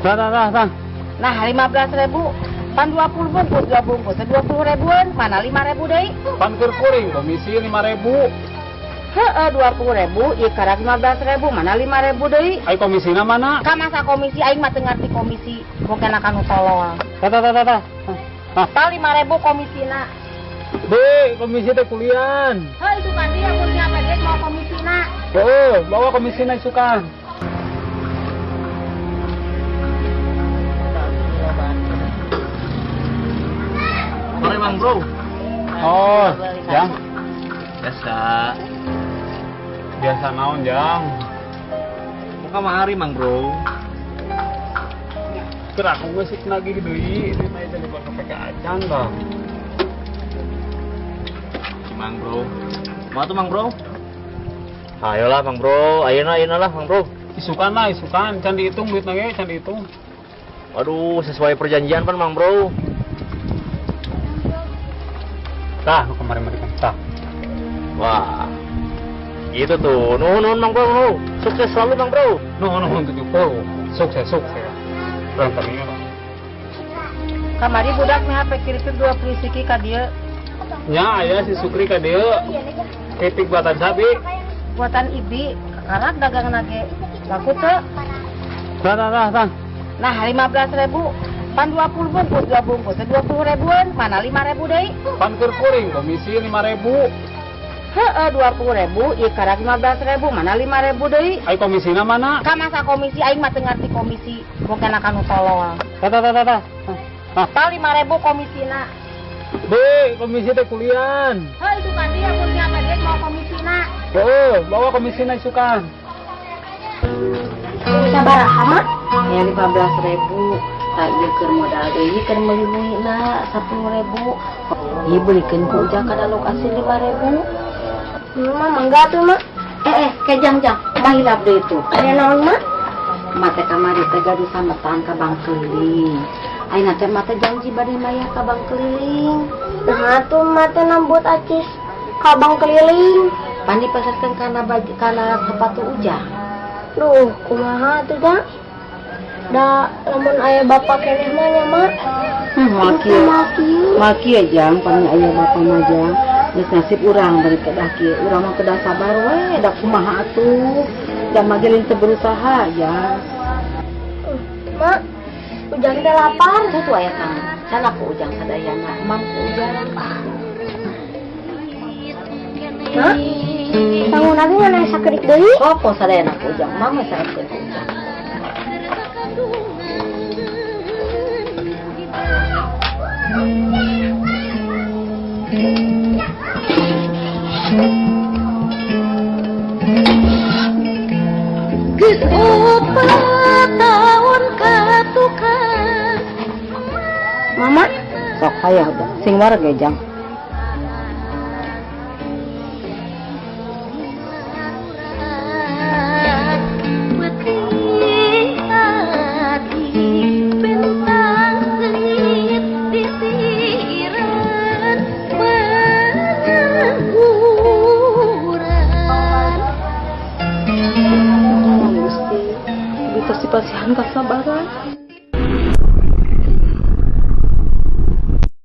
Tah. Nah, 15.000. Pan 20 bungkus, 2 bungkus 20 ribuan, mana 5.000 deui? Pan keur kuring komisi 5.000. Heeh, 20.000, ieu karak 15.000, mana 5.000 deui? Ai komisina mana? Ka masa komisi aing mah teu ngarti komisi, bokena ka nu tolol. Tah. Nah, tah 5.000 komisina. Be, komisi teh kulian. Heuh, itu kan dia mun siapa duit mau komisina. Heuh, bawa komisina isukan. Sore Mang Bro. Oh, Jang. Biasa. Biasa naon, Jang? Muka mahari Mang Bro. Keur aku geus nagih deui, ini mah teh dibawa ke acan tah. Si Mang Bro. Mau tuh Mang Bro? Ayolah Mang Bro, ayeuna lah Mang Bro. Isukan lah, isukan, can dihitung duitna ge, can dihitung. Waduh, sesuai perjanjian pan Mang Bro. Tah, kemarin mereka tah. Wah, gitu tuh. Nuhun Mang Bro, sukses selalu Mang Bro. Nuhun 70, sukses. Berantem ini. Kamari budak meh HP kiripik 20 siki ka dieu. Nya aya si Sukri ka dieu. Kritik buatan sabi. Buatan ibi, karak dagang nage. Laku teu? Tah. Nah, 15.000. Pan 20 bungkus, 2 bungkus 20 ribuan, mana 5.000 deui? Pan keur kuring komisi 5.000. Heeh, 20.000, ieu karak 15.000, mana 5.000 deui? Ai komisina mana? Ka masa komisi aing mah teu ngarti komisi, bokena ka nu tolol. Tah. Nah, tah 5.000 komisina. Be, komisi teh kulian. Heuh, itu kan dia mun siapa duit mau komisina. Heuh, bawa komisina isukan. Sabaraha mah? Ya 15.000. Tak ieu keur modal deui keur meuli na 10.000. Ieu belikeun ku Ujang kana lokasi 5.000. Mah mangga tuh mak. Ke jang-jang, mah hilap deui tuh. Aya naon mak? Mak teh kamari teh gaduh sametan ka bank keliling. Ayeuna teh mak teh janji bade mayar ka bank keliling. Nah atuh mak teh nambut acis ka bank keliling. Pan dipasarkeun kana baju kana sepatu Ujang. Duh, kumaha atuh da? Da lamun aya bapak keneh mah nya mak. Moal kieu Jang, pan aya bapak mah Jang. Geus nasib urang bari kedah kieu, urang mah kedah sabar we, da kumaha atuh. Da mah ge lain teu berusaha Jang. Mak, Ujang teh lapar. Tuh aya kang. Sana ku Ujang sadayana, mam ku Ujang. Mak, sangun lagi ngan sakedik deui? Kopo sadayana ku Ujang, mam we sakedik ku Ujang. Geus opat taun katukang. Mama, sok hayah udah, sing wareg ge Jang. Pasihan kasabaran.